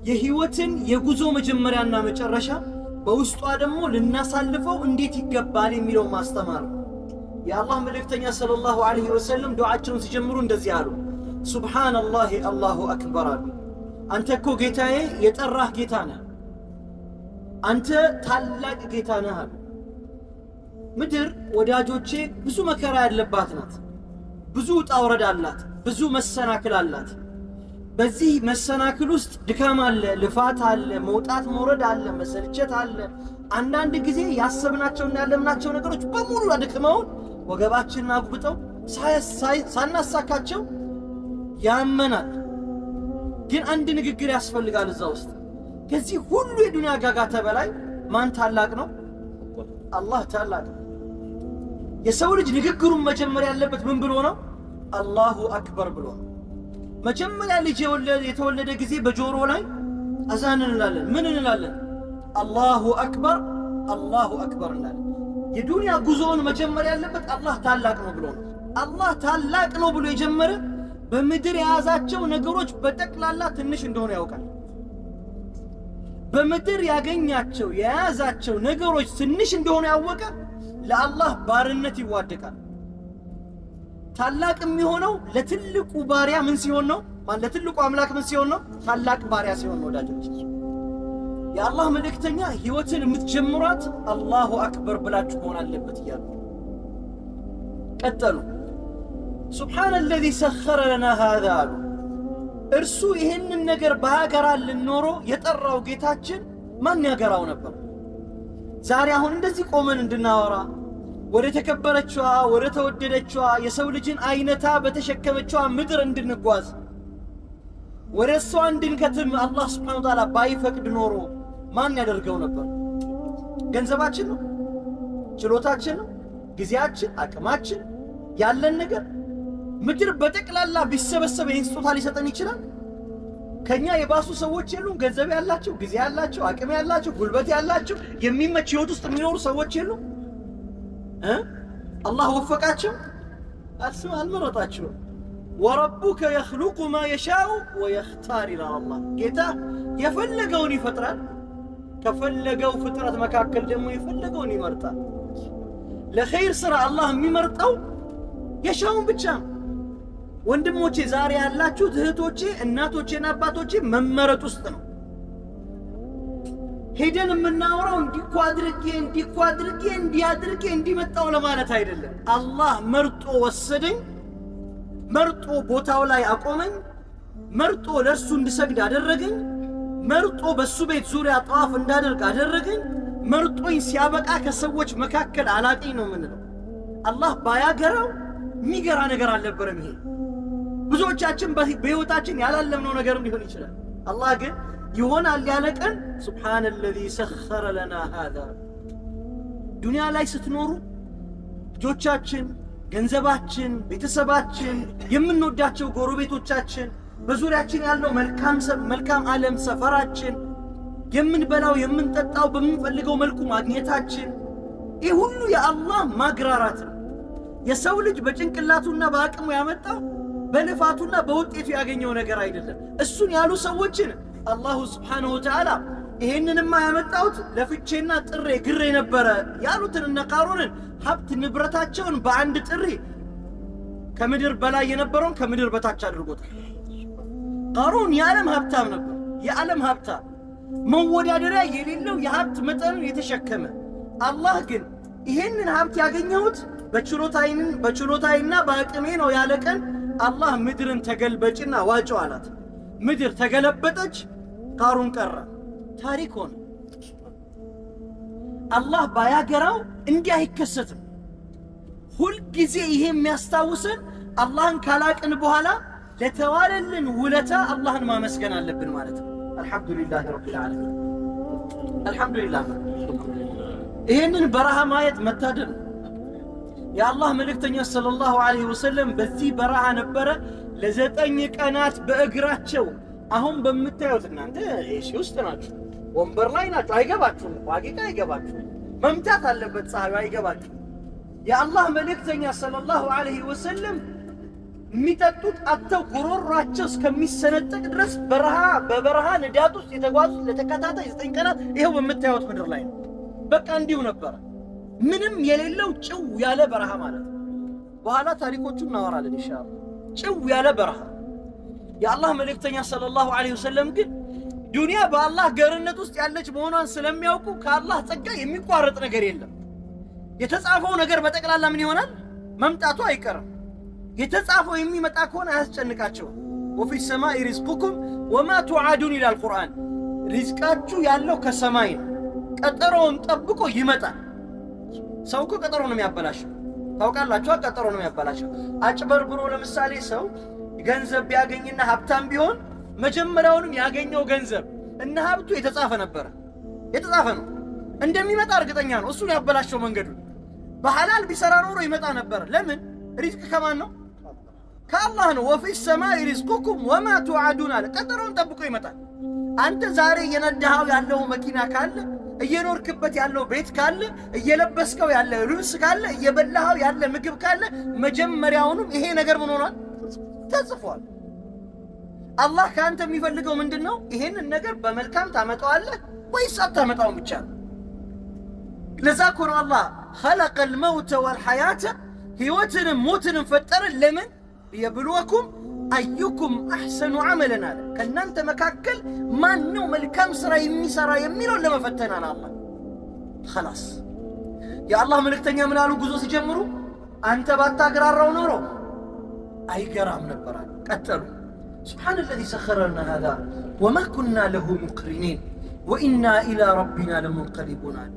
የህይወትን የጉዞ መጀመሪያና መጨረሻ በውስጧ ደግሞ ልናሳልፈው እንዴት ይገባል የሚለው ማስተማር ነው። የአላህ መልእክተኛ صلى الله عليه وسلم ዱዓቸውን ሲጀምሩ እንደዚህ አሉ፣ سبحان الله الله أكبر አሉ። አንተ እኮ ጌታዬ የጠራህ ጌታ ነህ፣ አንተ ታላቅ ጌታ ነህ አሉ። ምድር ወዳጆቼ ብዙ መከራ ያለባት ናት። ብዙ ውጣ ውረድ አላት። ብዙ መሰናክል አላት። በዚህ መሰናክል ውስጥ ድካም አለ፣ ልፋት አለ፣ መውጣት መውረድ አለ፣ መሰልቸት አለ። አንዳንድ ጊዜ ያሰብናቸውና ያለምናቸው ነገሮች በሙሉ አድክመውን ወገባችንን አጉብጠው ሳናሳካቸው ያመናል። ግን አንድ ንግግር ያስፈልጋል እዛ ውስጥ። ከዚህ ሁሉ የዱንያ ጋጋታ በላይ ማን ታላቅ ነው? አላህ ታላቅ ነው። የሰው ልጅ ንግግሩን መጀመር ያለበት ምን ብሎ ነው? الله أكبر ብሎ ነው። መጀመሪያ ልጅ የተወለደ ጊዜ በጆሮ ላይ አዛን እንላለን። ምን እንላለን? الله أكبر الله أكبر እንላለን። የዱንያ ጉዞውን መጀመር ያለበት አላህ ታላቅ ነው ብሎ ነው። አላህ ታላቅ ነው ብሎ የጀመረ በምድር የያዛቸው ነገሮች በጠቅላላ ትንሽ እንደሆነ ያውቃል። በምድር ያገኛቸው የያዛቸው ነገሮች ትንሽ እንደሆነ ያወቀ ለአላህ ባርነት ይዋደቃል። ታላቅ የሚሆነው ለትልቁ ባሪያ ምን ሲሆን ነው? ማን ለትልቁ አምላክ ምን ሲሆን ነው? ታላቅ ባሪያ ሲሆን ነው። ወዳጆች፣ የአላህ መልእክተኛ ህይወትን የምትጀምሯት الله أكبر ብላችሁ መሆን አለበት እያሉ ቀጠሉ። سبحان الذي سخر لنا هذا አሉ። እርሱ ይህንን ነገር ባያገራልን ኖሮ የጠራው ጌታችን ማን ያገራው ነበር? ዛሬ አሁን እንደዚህ ቆመን እንድናወራ ወደ ተከበረችዋ፣ ወደ ተወደደችዋ፣ የሰው ልጅን አይነታ በተሸከመችዋ ምድር እንድንጓዝ፣ ወደ እሷ እንድንከትም አላህ سبحانه وتعالى ባይፈቅድ ኖሮ ማን ያደርገው ነበር? ገንዘባችን ነው? ችሎታችን ነው? ጊዜያችን፣ አቅማችን፣ ያለን ነገር ምድር በጠቅላላ ቢሰበሰብ ይህን ስጦታ ሊሰጠን ይችላል? ከኛ የባሱ ሰዎች የሉም? ገንዘብ ያላቸው፣ ጊዜ ያላቸው፣ አቅም ያላቸው፣ ጉልበት ያላቸው፣ የሚመች ህይወት ውስጥ የሚኖሩ ሰዎች የሉም? አላህ ወፈቃቸው? አልመረጣቸውም። وربك يخلق ما يشاء ويختار ይላል አላህ። ጌታ የፈለገውን ይፈጥራል፣ ከፈለገው ፍጥረት መካከል ደግሞ የፈለገውን ይመርጣል። ለኸይር ስራ አላህ የሚመርጠው የሻውን ብቻ ነው። ወንድሞቼ፣ ዛሬ ያላችሁት እህቶቼ፣ እናቶቼና አባቶቼ መመረጥ ውስጥ ነው። ሄደን የምናወራው እንዲህ እኮ አድርጌ፣ እንዲህ እኮ አድርጌ፣ እንዲህ አድርጌ እንዲመጣው ለማለት አይደለም። አላህ መርጦ ወሰደኝ፣ መርጦ ቦታው ላይ አቆመኝ፣ መርጦ ለእርሱ እንድሰግድ አደረገኝ፣ መርጦ በሱ ቤት ዙሪያ ጠዋፍ እንዳደርግ አደረገኝ፣ መርጦኝ ሲያበቃ ከሰዎች መካከል አላቀኝ ነው የምንለው። አላህ ባያገራው የሚገራ ነገር አልነበረም። ይሄ ብዙዎቻችን በሕይወታችን ያላለምነው ነገርም ሊሆን ይችላል። አላህ ግን ይሆናል ያለ ቀን سبحان الذي سخر لنا هذا። ዱንያ ላይ ስትኖሩ ልጆቻችን፣ ገንዘባችን፣ ቤተሰባችን፣ የምንወዳቸው ጎረቤቶቻችን፣ በዙሪያችን ያለው መልካም ዓለም፣ ሰፈራችን፣ የምንበላው የምንጠጣው በምንፈልገው መልኩ ማግኘታችን ይህ ሁሉ የአላህ ማግራራት ነው። የሰው ልጅ በጭንቅላቱና በአቅሙ ያመጣው፣ በልፋቱና በውጤቱ ያገኘው ነገር አይደለም። እሱን ያሉ ሰዎችን الله سبحانه وتعالى ይሄንንማ ያመጣሁት ለፍቼና ጥሬ ግሬ ነበረ ያሉትን እነ ቃሩንን ሀብት ንብረታቸውን በአንድ ጥሪ ከምድር በላይ የነበረውን ከምድር በታች አድርጎታል። ቃሩን የዓለም ሀብታም ነበር። የዓለም ሀብታም፣ መወዳደሪያ የሌለው የሀብት መጠኑን የተሸከመ። አላህ ግን ይሄንን ሀብት ያገኘሁት በችሎታዬና በአቅሜ ነው ያለ ቀን አላህ ምድርን ተገልበጭና ዋጨው አላት። ምድር ተገለበጠች፣ ቃሩን ቀረ፣ ታሪክ ሆነ። አላህ ባያገራው እንዲህ አይከሰትም። ሁልጊዜ ይሄ የሚያስታውሰን አላህን ካላቅን በኋላ ለተዋለልን ውለታ አላህን ማመስገን አለብን ማለት ነው። الحمد لله رب العالمين፣ الحمد لله። ይሄንን በረሃ ማየት መታደል ነው። የአላህ መልእክተኛ صلى الله عليه وسلم በዚህ በረሃ ነበረ ለ9 ቀናት በእግራቸው። አሁን በምታዩት እናንተ AC ውስጥ ናችሁ፣ ወንበር ላይ ናችሁ። አይገባችሁም እኮ ሀቂቃ አይገባችሁም። መምታት አለበት ፀሐዩ፣ አይገባችሁም። የአላህ መልእክተኛ صلى الله عليه وسلم የሚጠጡት አጥተው ጉሮሯቸው እስከሚሰነጠቅ ድረስ በረሃ በበረሃ ንዳድ ውስጥ የተጓዙት ለተከታታይ 9 ቀናት ይኸው በምታዩት ምድር ላይ ነው። በቃ እንዲሁ ነበረ። ምንም የሌለው ጭው ያለ በረሃ ማለት ነው። በኋላ ታሪኮቹ እናወራለን ኢንሻአላህ። ጭው ያለ በረሃ። የአላህ መልእክተኛ ሰለላሁ ዐለይሂ ወሰለም ግን ዱንያ በአላህ ገርነት ውስጥ ያለች መሆኗን ስለሚያውቁ ከአላህ ጸጋ የሚቋረጥ ነገር የለም። የተጻፈው ነገር በጠቅላላ ምን ይሆናል? መምጣቱ አይቀርም። የተጻፈው የሚመጣ ከሆነ አያስጨንቃቸውም። وفي السماء رزقكم وما توعدون ይላል ቁርአን። ሪዝቃችሁ ያለው ከሰማይ ነው። ቀጠሮውን ጠብቆ ይመጣል። ሰው እኮ ቀጠሮ ነው የሚያበላሸው። ታውቃላችሁ፣ ቀጠሮ ነው የሚያበላሸው። አጭበርብሮ ለምሳሌ ሰው ገንዘብ ቢያገኝና ሀብታም ቢሆን መጀመሪያውንም ያገኘው ገንዘብ እና ሀብቱ የተጻፈ ነበረ፣ የተጻፈ ነው። እንደሚመጣ እርግጠኛ ነው። እሱን ያበላሸው መንገዱን። በሐላል ቢሰራ ኖሮ ይመጣ ነበር። ለምን? ሪዝቅ ከማን ነው? ከአላህ ነው። وفي السماء رزقكم وما توعدون አለ። ቀጠሮውን ጠብቆ ይመጣል። አንተ ዛሬ እየነዳኸው ያለው መኪና ካለ፣ እየኖርክበት ያለው ቤት ካለ፣ እየለበስከው ያለ ልብስ ካለ፣ እየበላኸው ያለ ምግብ ካለ መጀመሪያውኑም ይሄ ነገር ምን ሆኗል? ተጽፏል። አላህ ከአንተ የሚፈልገው ምንድን ነው? ይሄንን ነገር በመልካም ታመጣዋለህ ወይስ አታመጣውም ብቻ ነው። ለዛ እኮ ነው አላህ خلق الموت والحياة፣ ህይወትንም ሞትንም ፈጠረ። ለምን? ليبلوكم أيكم أحسن عملا አለ። ከእናንተ መካከል ማን ነው መልካም ሥራ የሚሠራ የሚለውን ለመፈተን አለ አላህ። خلاص፣ የአላህ መልእክተኛ ምን አሉ? ጉዞ ሲጀምሩ አንተ ባታግራራው ኖሮ አይገራም ነበር አሉ። ቀጠሉ። سبحان الذي سخر لنا هذا وما كنا له مقرنين وإنا إلى ربنا لمنقلبون አሉ።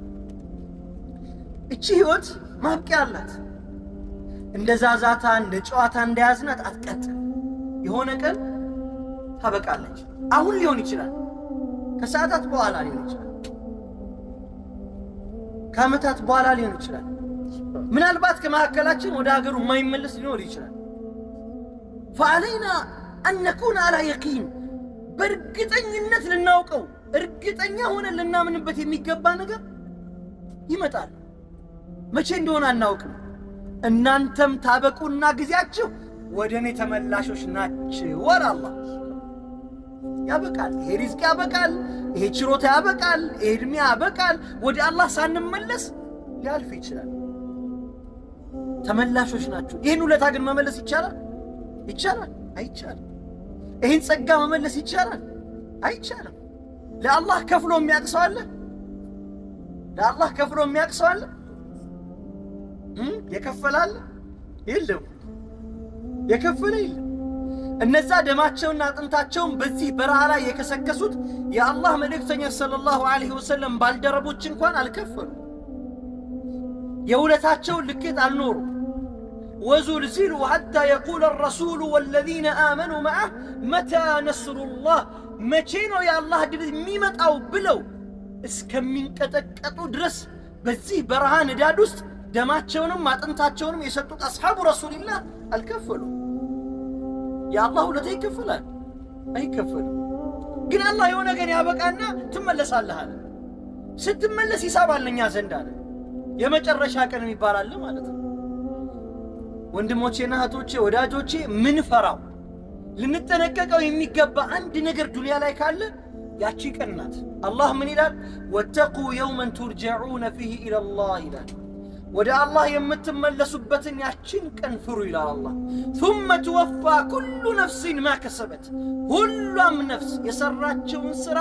እቺ ህይወት ማብቂያ አላት። እንደ ዛዛታ እንደ ጨዋታ እንደያዝናት አትቀጥል። የሆነ ቀን ታበቃለች። አሁን ሊሆን ይችላል፣ ከሰዓታት በኋላ ሊሆን ይችላል፣ ከዓመታት በኋላ ሊሆን ይችላል። ምናልባት ከመካከላችን ወደ ሀገሩ የማይመለስ ሊኖር ይችላል። فعلينا أن نكون على يقين፣ በእርግጠኝነት ልናውቀው፣ እርግጠኛ ሆነን ልናምንበት የሚገባ ነገር ይመጣል። መቼ እንደሆነ አናውቅም። እናንተም ታበቁና ጊዜያችሁ ወደ እኔ ተመላሾች ናችሁ አለ አላህ። ያበቃል። ይሄ ሪዝቅ ያበቃል። ይሄ ችሮታ ያበቃል። ይሄ ዕድሜ ያበቃል። ወደ አላህ ሳንመለስ ሊያልፍ ይችላል። ተመላሾች ናችሁ። ይህን ውለታ ግን መመለስ ይቻላል? ይቻላል? አይቻልም። ይህን ጸጋ መመለስ ይቻላል? አይቻልም። ለአላህ ከፍሎ የሚያውቅ ሰው አለ? ለአላህ ከፍሎ የሚያውቅ ሰው አለ? የከፈለ አለ? የለም። የከፈለ የለም። እነዛ ደማቸውና አጥንታቸውን በዚህ በረሃ ላይ የከሰከሱት የአላህ መልእክተኛ ሰለላሁ ዐለይሂ ወሰለም ባልደረቦች እንኳን አልከፈሉ። የውለታቸውን ልኬት አልኖሩ። وزلزلوا حتى يقول الرسول والذين آمنوا معه متى نصر الله፣ መቼ ነው የአላህ ድል የሚመጣው ብለው እስከሚንቀጠቀጡ ድረስ በዚህ በረሃ ንዳድ ውስጥ ደማቸውንም አጥንታቸውንም የሰጡት አስሓቡ ረሱሊላህ አልከፈሉም። የአላህ ውለታ ይከፈላል? አይከፈልም። ግን አላህ የሆነ ቀን ያበቃና ትመለሳለህ አለ። ስትመለስ ሂሳብ አለ እኛ ዘንድ አለ። የመጨረሻ ቀን የሚባል አለ ማለት ነው። ወንድሞቼና እህቶቼ፣ ወዳጆቼ፣ ምን ፈራው ልንጠነቀቀው የሚገባ አንድ ነገር ዱንያ ላይ ካለ ያቺ ቀን ናት። አላህ ምን ይላል? واتقوا يوما ترجعون فيه إلى الله ይላል። ወደ አላህ የምትመለሱበትን ያችን ቀን ፍሩ ይላል አላህ። ثم توفى كل نفس ما كسبت፣ ሁሏም ነፍስ የሰራቸውን ሥራ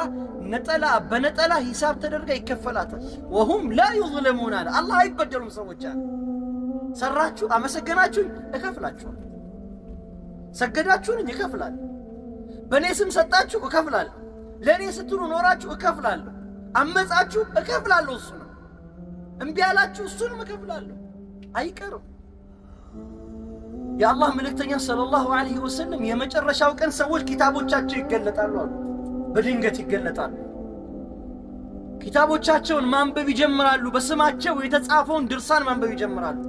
ነጠላ በነጠላ ሂሳብ ተደርጋ ይከፈላታል። وهم لا يظلمون አለ አላህ፣ አይበደሉም ሰዎች አለ። ሰራችሁ፣ አመሰገናችሁኝ፣ እከፍላችኋል። ሰገዳችሁልኝ፣ እከፍላለሁ። በእኔ ስም ሰጣችሁ፣ እከፍላለሁ። ለእኔ ስትሉ ኖራችሁ፣ እከፍላለሁ። አመጻችሁ፣ እከፍላለሁ። እሱ ነው። እምቢ ያላችሁ፣ እሱንም እከፍላለሁ። አይቀርም። የአላህ መልእክተኛ ሰለላሁ ዐለይሂ ወሰለም የመጨረሻው ቀን ሰዎች ኪታቦቻቸው ይገለጣሉ አሉ። በድንገት ይገለጣሉ። ኪታቦቻቸውን ማንበብ ይጀምራሉ። በስማቸው የተጻፈውን ድርሳን ማንበብ ይጀምራሉ።